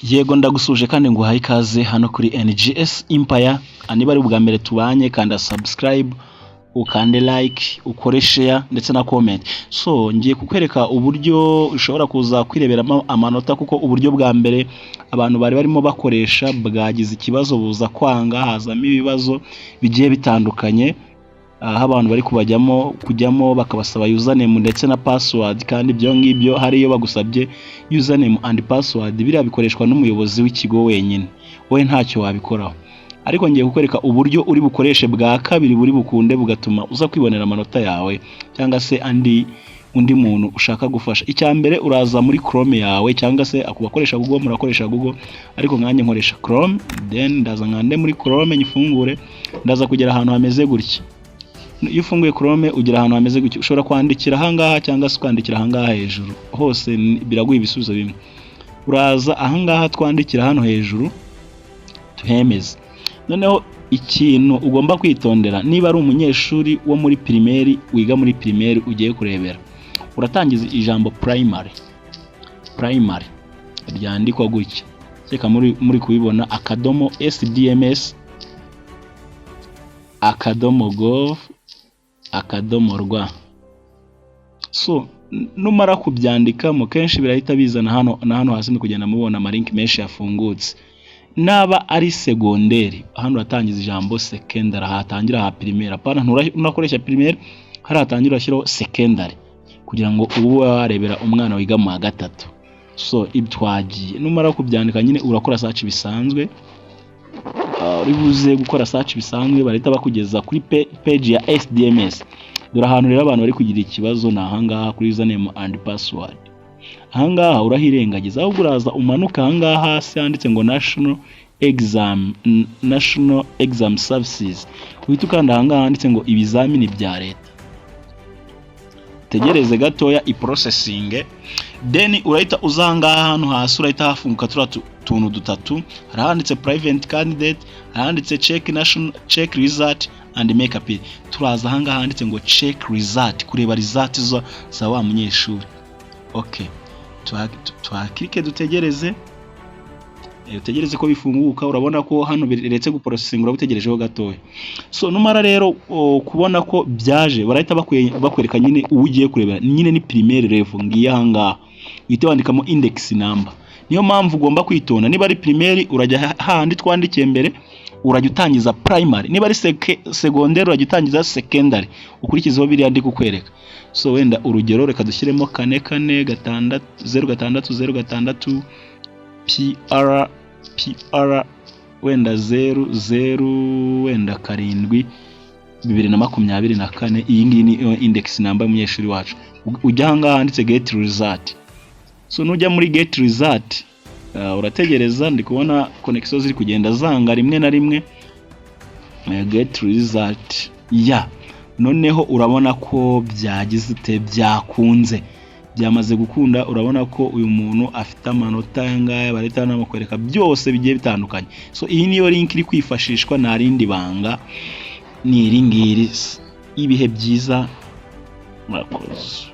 Yego, ndagusuje kandi nguhaye ikaze hano kuri NGS Empire. Niba ari ubwa mbere tubanye, kanda subscribe, ukande like, ukore share ndetse na comment. So ngiye kukwereka uburyo ushobora kuza kwireberamo amanota, kuko uburyo bwa mbere abantu bari barimo bakoresha bwagize ikibazo, buza kwanga, hazamo ibibazo bigiye bitandukanye, aho abantu bari kubajyamo kujyamo bakabasaba username ndetse na password. Kandi ibyo ngibyo, hariyo bagusabye username and password, biriya bikoreshwa n'umuyobozi w'ikigo wenyine, wowe ntacyo wabikoraho. Ariko ngiye kukwereka uburyo uri bukoreshe bwa kabiri buri bukunde, bugatuma uza kwibonera amanota yawe cyangwa se andi undi muntu ushaka gufasha. Icya mbere, uraza muri Chrome yawe, cyangwa se ku bakoresha Google murakoresha Google, ariko nkanjye nkoresha Chrome. Then ndaza nkande muri Chrome nyifungure, ndaza kugera ahantu hameze gutya. Iyo ufunguye Chrome ugera ahantu hameze gutya. Ushobora kwandikira ahangaha cyangwa se ukandikira ahangaha hejuru, hose biraguha ibisubizo bimwe. Uraza ahangaha twandikira hano hejuru, tuhemeze. Noneho ikintu ugomba kwitondera, niba ari umunyeshuri wo muri primaire, wiga muri primaire ugiye kurebera, uratangiza ijambo primary, primary ryandikwa gutya, reka muri kubibona, .sdms.gov.rw. So numara kubyandikamo, kenshi birahita bizana hano na hano hasi, muri kugenda mubona amalinki menshi yafungutse. Naba ari segonderi, hano uratangiza ijambo secondary, hatangira ha primaire, apana ntunakoresha primaire, hari hatangira urashyiraho secondary kugira ngo ube warebera umwana wiga mu wa gatatu. So twagiye. Numara kubyandika nyine urakora search bisanzwe. Uri buze gukora search bisanzwe, barahita bakugeza kuri page ya SDMS. Dore ahantu rero abantu bari kugira ikibazo ni ahangaha kuri username and password. Ahangaha urahirengagiza, ahubwo uraza umanuka ahangaha hasi handitse ngo National Exam Services, uhita ukanda ahangaha handitse ngo ibizamini bya leta. Tegereze gatoya iprocessing, then urahita uza ahangaha hano hasi, urahita hafunguka turiya tuntu dutatu. Hari ahanditse private candidate, hari ahanditse check national, check result and make appeal. Turaza ahangaha handitse ngo check result, kureba result za wa munyeshuri. Okay, tuhakirike, dutegereze, utegereze ko bifunguka. Urabona ko hano biretse guprocessing, urabutegerejeho gatoya. So numara rero kubona ko byaje, barahita bakwereka nyine uwo ugiye kurebera. Nyine ni primaire level, ngiye ahangaha uhite wandikamo index number. Niyo mpamvu ugomba kwitonda. Niba ari primaire, urajya hahandi twandikiye mbere, urajya utangiza primary. Niba ari segonderi, urajya utangiza secondary, ukurikizeho biriya ndi kukwereka. So wenda urugero, reka dushyiremo 4 4 6 0 6 0 6 PR PR wenda 0 0 wenda 7 2024. Iyi ngiyi ni index number y'umunyeshuri wacu. Ujya ahangaha handitse get result. So nujya muri get result, urategereza, ndi kubona connection ziri kugenda zanga rimwe na rimwe. Get result ya noneho urabona ko byagize ute? Byakunze, byamaze gukunda. Urabona ko uyu muntu afite amanota aya ngaya, barahita banamukwereka byose bigiye bitandukanye. So iyi niyo link iri kwifashishwa, nta rindi banga, ni iri ngiri. Ibihe byiza, murakoze.